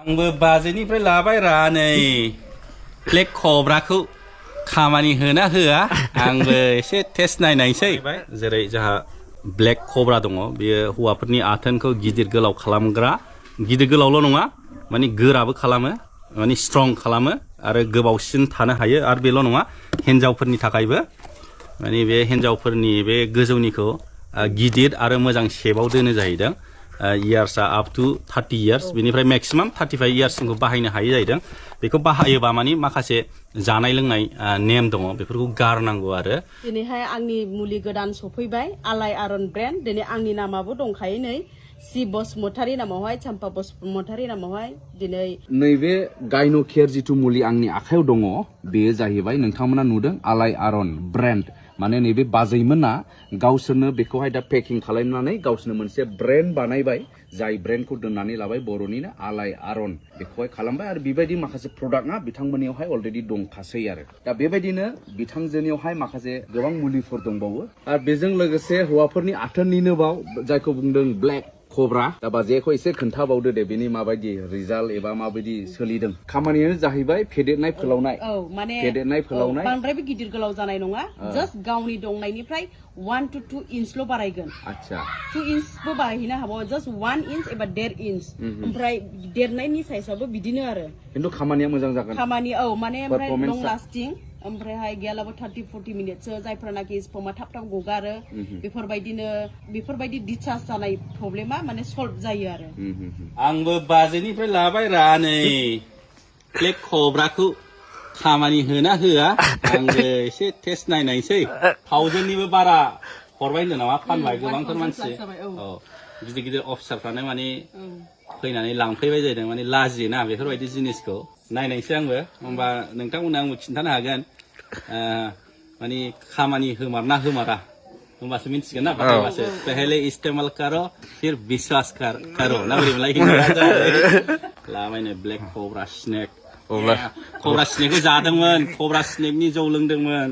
आंबो बाजेनिफ्राय लाबाय रा नै ब्लेक कब्राखौ खामानि होना होआ आंबो एसे टेस्ट नायनायसै जेरै जोंहा ब्लेक कब्रा दङ बेयो हौवाफोरनि आथोनखौ गिदिर गोलाव खालामग्रा गिदिर गोलावल' नङा माने गोराबो खालामो माने स्ट्रं खालामो आरो गोबावसिन थानो हायो आरो बेल' नङा हिन्जावफोरनि थाखायबो माने बे हिन्जावफोरनि बे गोजौनिखौ गिदिर आरो मोजां शेपआव दोनो जाहैदों इयार्सआ आप टु 30 इयार्स बेनिफ्राय मेक्सिमाम 35 इयार्ससिमखौ बाहायनो हायो जाहैदों बेखौ बाहायोबा माने माखासे जानाय लोंनाय नेम दङ बेफोरखौ गारनांगौ आरो दिनैहाय आंनि मुलि गोदान सफैबाय आलायारन ब्रेन्ड दिनै आंनि नामाबो दंखायो नै सि बसुमतारी नामावहाय चम्पा बसुमतारी नामावहाय दिनै नैबे गायन'केयार जिथु मुलि आंनि आखायाव दङ बेयो जाहैबाय नोंथांमोना नुदों आलायारन ब्रेन्ड माने नैबे बाजैमोना गावसोरनो बेखौहाय दा पेकिं खालामनानै गावसोरनो मोनसे ब्रेन्ड बानायबाय जाय ब्रेन्डखौ दोननानै लाबाय बर'निनो आलायारन बेखौहाय खालामबाय आरो बेबायदि माखासे प्रडाक्टआ बिथांमोननियावहाय अलरेडि दंखासै आरो दा बेबायदिनो बिथांजोनियावहाय माखासे गोबां मुलिफोर दंबावो आरो बेजों लोगोसे हौवाफोरनि आथोननिनो बाव जायखौ बुंदों ब्लेक कब्रा दा बाजैखौ एसे खोन्थाबावदो दे बेनि माबायदि रिजाल्ट एबा माबायदि सोलिदों खामानियानो जाहैबाय फेदेरनाय फोलावनाय माने फेदेरनाय फोलावनाय बांद्रायबो गिदिर गोलाव जानाय नङा जास्ट गावनि दंनायनिफ्राय 1 to 2 इन्चल' बारायगोन आच्छा 2 इन्चबो बारायहैनो हाबावो जास्ट 1 इन्च एबा 1.5 इन्च ओमफ्राय देरनायनि साइजआबो बिदिनो आरो खिन्थु खामानिया मोजां जागोन खामानि माने ओमफ्राय लं लास्टिं ओमफ्रायहाय गैयालाबो 30-40 मिनिटसो जायफोरनाखि स्पर्मा थाब थाब गगारो बेफोरबायदि डिसचार्ज जानाय प्रब्लेमा माने सल्भ जायो आरो आंबो बाजेनिफ्राय लाबाय रा नै ब्लेक कब्राखौ खामानि होना होआ आंबो एसे टेस्ट नायनायसै 1000निबो बारा हरबाय होनदों नामा फानबाय गोबांथार मानसि गिदिर गिदिर अफिसारफ्रानो माने फैनानै लांफैबाय जादों माने लाजियोना बेफोरबायदि जिनिसखौ नायनायसै आंबो होमबा नोंथांमोननो आंबो खिन्थानो हागोन माने खामानि होमारना होमारा होमबासो मिन्थिगोन ना बाहायबासो पहले इस्तेमाल करो फिर विश्वास करो ना बोरैमोनलाय लाबायनो ब्लेक कब्रा स्नेक कब्रा स्नेकखौ जादोंमोन कब्रा स्नेकनि जौ लोंदोंमोन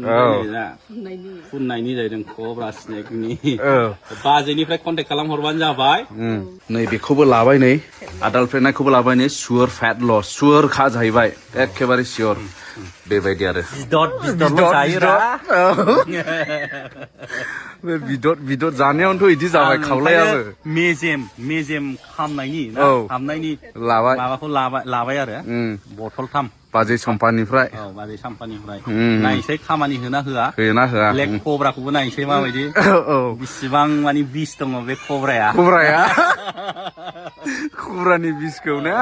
फुननायनि जाहैदों कब्रा स्नेकनि बाजैनिफ्राय कन्टेक्ट खालामहरबानो जाबाय नै बेखौबो लाबाय नै आदाल्ट नायखौबो लाबाय नै सियर फेट लस सियर खा जाहैबाय एखेबारे सियर बेबायदि आरो बिदर जानायावनोथ' इदि जाबाय खावलायाबो मेजेम खामनायनि लाबाय माबाखौ लाबाय आरो बथल थाम बाजै सम्पानिफ्राय बाजै सम्पानिफ्राय नायसै खामानि होना होआ ब्लेक कब्राखौबो नायसै माबायदि बिसिबां माने बिस दङ बे कब्राया कब्रानि बिसखौ ना